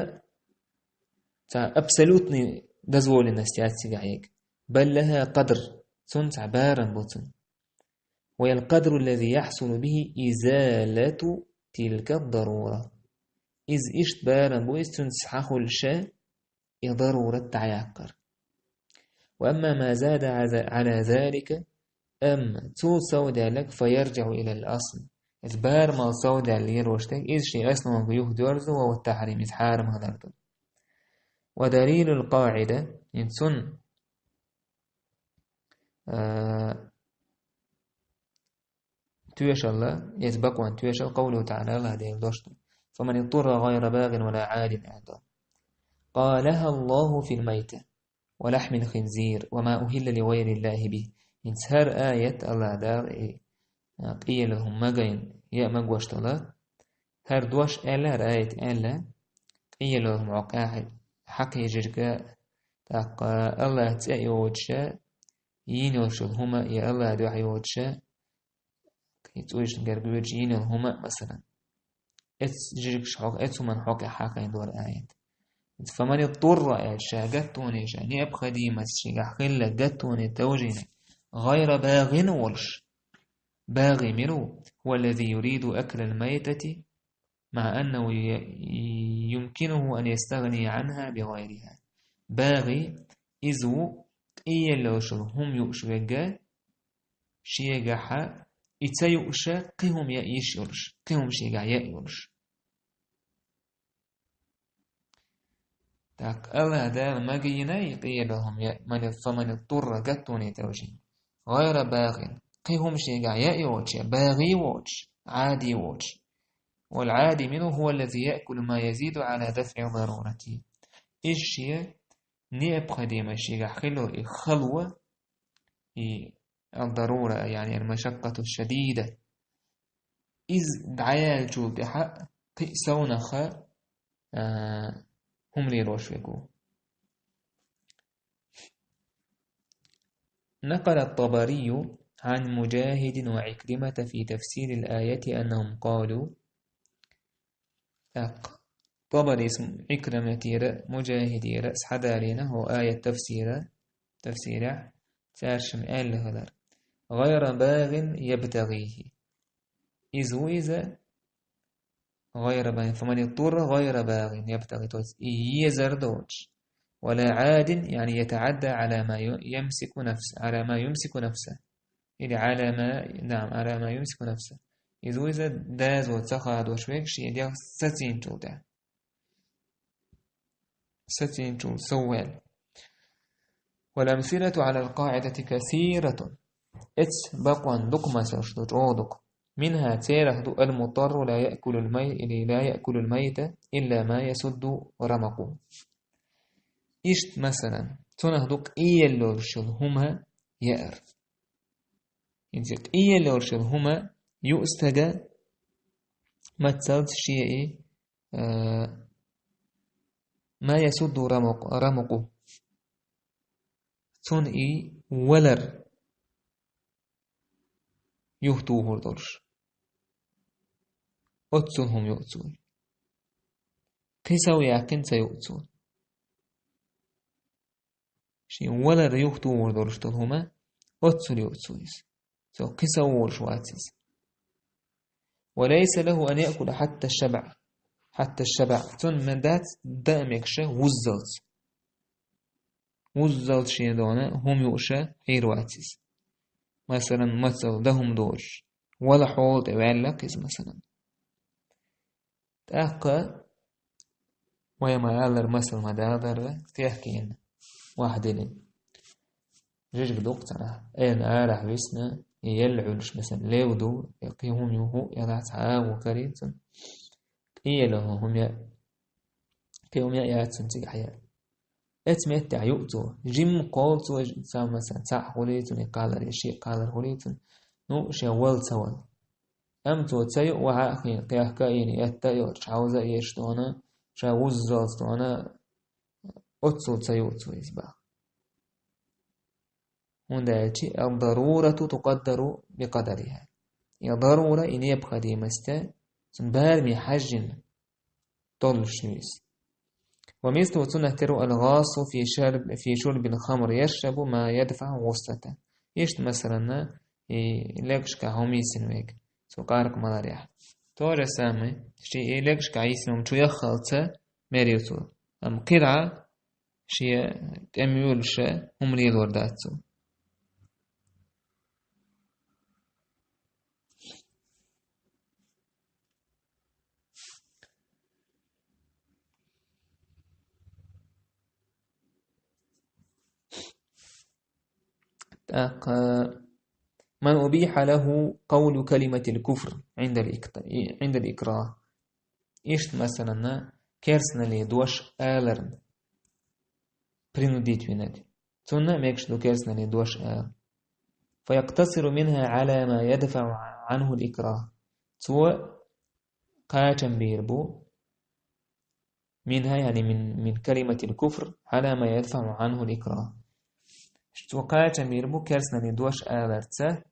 цхьа абсолютный дозволенность яц цигахь ерг. Бал лаха къадр, цунна цхьа барам бу цунна. Ва ял къадру ллази яхсулу бихи изалату тилка дарура. Иза иштта барам бу, иза цуьнца схьахуьлуш и дарурат дӀаяккхар. Ва амма ма зада гӀала залика, амма цул совдаьлларг, фа ярджиӀу илал асл. Иза барамал совдаьлла лелош дерг, иза шен основанга юхадоьрзу, ва хува тахьрим, иза хьарам хилар ду. Ва далилул къаӀида, хӀинца цунна, а, тоьшалла, иза бакъонан тоьшалла, къавлуху таӀала, АллахӀ Делан дош ду. Фаман иттурра гӀайра багӀин ва ла гӀадин аьлла. Къалаха Аллаху фил майта ва лахьмил хинзир ва ма ухилла ли гӀайриллахи бихи. ХӀинца хӀара аят АллахӀ Дала и, а, къийлан хӀума магийна, яа магош долу. ХӀара дош аьлла, хӀара аят аьлла, къийлан хӀума хьокъехь хьакхийжирга, тӀаккха АллахӀ цӀе йоцуша, йийна йолуш йолу хӀума я АллахӀ дуьхьа йоцуша, кхин цӀуйшна гергоьдуш йийна йолу хӀума, масалан. Эц жиргаш хьокъ-, эц хӀуманна хьокъехь хьакхийна дора аят. Фаман иттурра аьлча, ша гаттоне, ша необходимость шигахь хилла гаттоне товжийна, гӀайра багӀин волуш. БагӀи мила ву? Хува ллази юриду аклал майтати, маӀа аннаху ю-, юмкинуху ан ястагӀния гӀанха би гӀайриха. БагӀи, иза ву къийлан йолуш йолу хӀума юуш верг, шегахьа и ца юуша, кхин хӀума яа йиш йолуш, кхин хӀума шегахь яа йолуш. Так, АллахӀ Дала магийна и къийлан хӀума яа, ман, фаман иттурра гаттоне товжийна. ГӀайра багӀин, кхин хӀума шегахь яа йоцуша, багӀи воцуш, Ӏади воцуш. Вал Ӏади мила ву? Хува ллази яъкулу ма язиду гӀала дафӀи дарурати. Иза шен необходимость шегахь хилла и хало, и ад-дарура, яъни ал-машаккъату шадида. Иза дӀаяьллачул тӀаьхьа кхин а совнаха, а, хӀума лелош верг ву. نقل الطبري عن مجاهد وعكرمة في تفسير الآية أنهم قالوا. ТӀаккха Табарис Ӏикриматера, Мужахидера схьадалийна хӀокху аят тафсира, тафсирехь, цаьршимма аьлла хилар: «ГӀайра багӀин ябтагӀихи». Иза ву иза, гӀайра багӀин, фаман иттурра гӀайра багӀин ябтагӀи, то есть и езар доцуш, ولا عاد، يعني يتعدى على ما ي-، يمسك نفس-، على ما يمسك نفسه. Или على ما، نعم، على ما يمسك نفسه. Иза ву иза дазо ца хадош вег шен дегӀ сацийначул тӀехь. Сацийначул совваьлла. والأمثلة على القاعدة كثيرة. Эцу бакъонан дукха масалш ду, чӀогӀа дукха. منها царех ду: المضطر لا يأكل المي-، или لا يأكل الميت إلا ما يسد رمقه. Иштта, масалан, цунах ду къелла йолуш йолу хӀума яар. ХӀинца къелла йолуш йолу хӀума ю стага мацалц шен и, а, ما يسد رمق-، رمقه. Цунна и валар юхатухур долуш. Оццул хӀума юкъа цо. Кхин сов яьккхина ца юкъа цо. Шен валар юхатухур долуш долу хӀума, оццул юкъа цо иза. Цо кхин сов волуш вац иза. وليس له أن يأكل حتى الشبع، حتى الشبع. Цунна ма дац даа мегаш вуззалц. Вуззалц шен дона хӀума юуш хьийр вац иза. Масалан, мацалла дан хӀума доцуш, вала хьола тӀе ваьлла-кх иза, масалан. ТӀаккха вай ма-аллара, масал ма далара, кхехкийна, ваьхьа диллина. Жижиг ду-кх цхьанхьа, айхьа арахь висна, я елла Ӏуьллуш, масалан, лев ду, я кхин хӀума ю, хӀуъа, я лаьцна хьагӀо карийна цунна. Къелла хӀума яа, кхин хӀума яа яц цунна цигахь яа. Эцу меттехь юкъа цо. Жимма кхолла цо, цхьа, масалан, цхьаъ хуьлий цунна и кхаллар, я шиъ кхаллар хуьлий цунна. Ну, шен вала ца вала. Амма цо ца юкъа вахьа а хиъна, кхехка а йина, этта а йоцуш, хьовза а еш дона, ша вуззалц дона, оццул ца юкъа цо иза боху. ХӀунда аьлча الضرورة تقدر بقدرها. И дарура, и необходимость, цунна бараме хьаьжжина долуш ю иза. ومثله цунах тера الغاص في شرب، في شرب الخمر يشرب ما يدفع غصته. Иштта, масалан, и легашка хӀума йисина вега, цо къаркъа маларехь. То же самое, шен и легашка йисина хӀума чу яххалца мер ю цо. Амма кхидӀа шен тӀеман йолуш хӀума лелор дац цо. ТӀаккха: من أبيح له قول كلمة الكفر عند الإكت-، عند الإكراه. Иштта, масалан, керстаналлин дош аларна принудить винарг. Цунна мегаш ду керстаналлин дош ала. فيقتصر منها على ما يدفع عنه الإكراه. Цо кхачам бийр бу منها، يعني من، من كلمة الكفر على ما يدفع عنه الإكراه. Цо кхачам бийр бу керстаналлин дош аларца,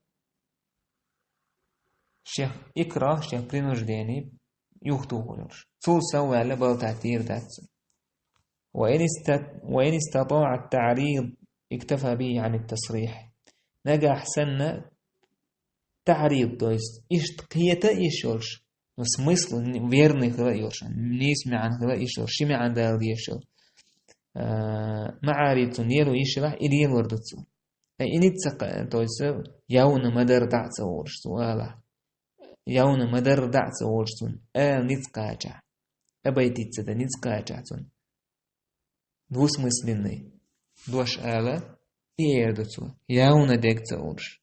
шех икрах, шех принуждение юхатухур йолуш. Цул совваьлла балтахь тӀера дац цунна. وإن است-، وإن استطاع التعريض اكتفى به عن التصريح. Нагахь санна таӀрид, то есть иштта кхета а йиш йолуш, ну, смысл верный хила а йолуш, нийса маьӀна хила а йиш йолуш, ши маьӀна дала дезаш йолу, а, маӀарид цунна лело йиш елахь, и лелор ду цо. Ткъа и ницкъ, то есть явно ма-дарра дӀа а ца волуш цо алахь. Явно ма-дарра дӀа а ца волуш цунна ала ницкъ кхачахь. Обойтись ца дан ницкъ кхачахь цунна. Двусмысленный дош ала, и эр ду цо, явно дерг ца олуш.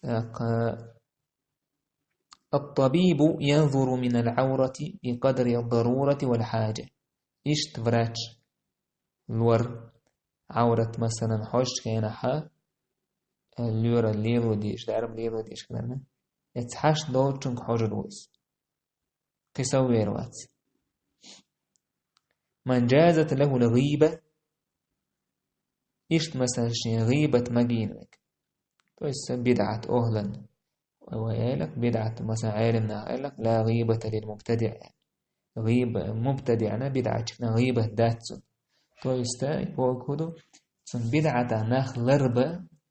ТӀаккха: الطبيب ينظر من العورة بقدر الضرورة والحاجة. Иштта врач лор, Ӏаврат, масалан, хьожучу хенахьа, лоьра лело дезаш, дарба лело дезаш хиларна, эца хьашт долчунга хьожур ву иза. Кхин сов вер вац. من جازت له الغيبة, иштта, масалан, шен гӀийбат магийна вег. То есть, са бидӀат охӀлан. Вай элак, бидӀат, масалан, Ӏелам наха элак: لا غيبة للمبتدع. ГӀийба-, мубтадиъна, бидӀатчикна гӀийбат дац цунна. То есть, бохург хӀун ду, цунна бидӀатах нах ларба,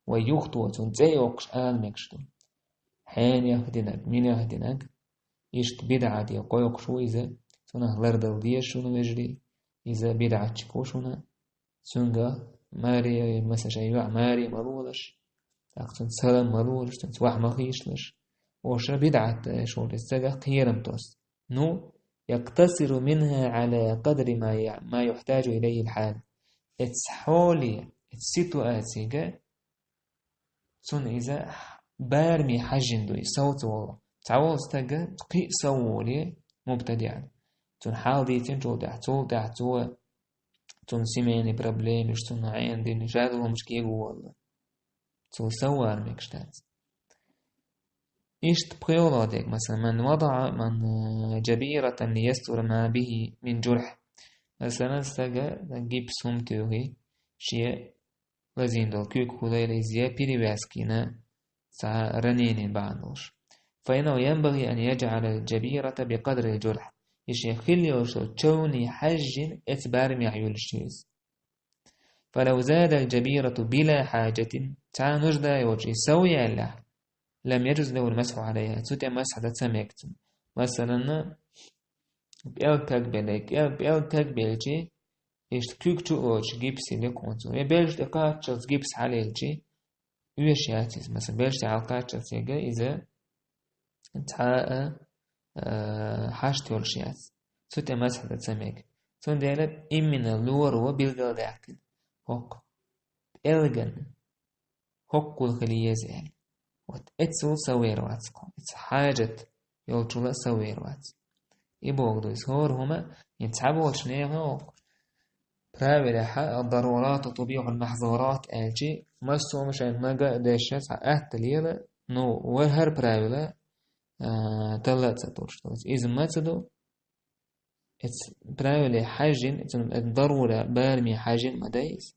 Вай юхто цунна цӀе йоккхуш ала мегаш ду. Хьенех динарг, минех динарг, иштта бидӀате кхойкхуш ву иза, цунах лардала деза шуна, вежарий, иза бидӀатчик ву шуна, цуьнга маре, масала, шайн йоӀ маре ма лолаш, тӀаккха цунца салам ма лолаш, цунца ваха ма хийшалаш. Оша бидӀат шура цигахь кхерам тос. Ну, якътасиру минха Ӏала къадри ма я-, ма юхьтаджу илайхи ал-хьал. Эцу хьоле, эцу ситуацига цунна иза бараме хьаьжжина ду, и сов ца волу. Цхьаволу стага кхин а сов воле, мубтадиӀан. Цунна хьал дийцинчул тӀаьхьа, цул тӀаьхьа цо, цунна семейный проблемаш, цунна Ӏена дина, жадаломаш кегаволла. Цо сов вара мегаш дац. Иштта пхоьалгӀа дег, масалан, ман вадаӀа, ман, э, джабиратан лиястура ма бихи мин джурхь. Масалан, стага гипс хӀума туьйхи, шен лазийна долу куьг хуьлийла иза, я перевязка йина цхьа ранение бахьана долуш. Фа иннаху янбагӀи ан яджӀала джабирата бикъадри джурхь. И шен хилла йолчу човне хьаьжжина, эцу барамехь юьллуш ю иза. Фалав задал джабирату била хьаджатин, цхьа нужда йоцуш и сов яьллехь, лам яджуз лахул масхьу Ӏалайха, цу тӀе масхь дан ца мега цунна. Масалан, пӀелг кагбелла, пӀел-, пӀелг кагбелчи, иштта куьг чу а лоцуш гипс йиллина кхунца. Я белшаш тӀе кхаччалц гипс хьалаелчи, оьшуш яц иза. Масалан, белшаш тӀе хьалакхаччалц яга иза цхьа а, а, хьашт йолуш яц. Цу тӀе масхь дан ца мега. Цундела иммина лоро билгалдаьккхина хӀокху пӀелган хӀоккхул хила еза аьлла. Вот эцул сов вер вац кхо. Эца хьаджат йолчула сов вер вац. И боху ду иза хӀора хӀума, и цхьаболчу нехан оха правилехьа, «Ад-дарурат тубихьул махьзурат», аьлчи, массо а хӀума шайна мага а дешша цхьа атта лела, ну, вай хӀара правила, а, талла а ца туьллуш ду. Иза ма ца ду, эца правиле хьаьжжина, эца дарура бараме хьаьжжина ма дай иза.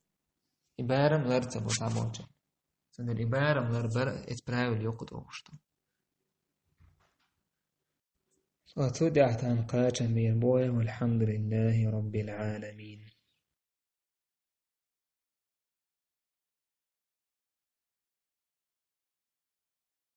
И барам лар ца бу цхьаболча. Цундела и барам лар бар эца правиле юккъа тӀе вахуш ду. Ткъа цу тӀехь тхан кхачам бийр бу вай, валхьамдулиллахи раббил Ӏаламин.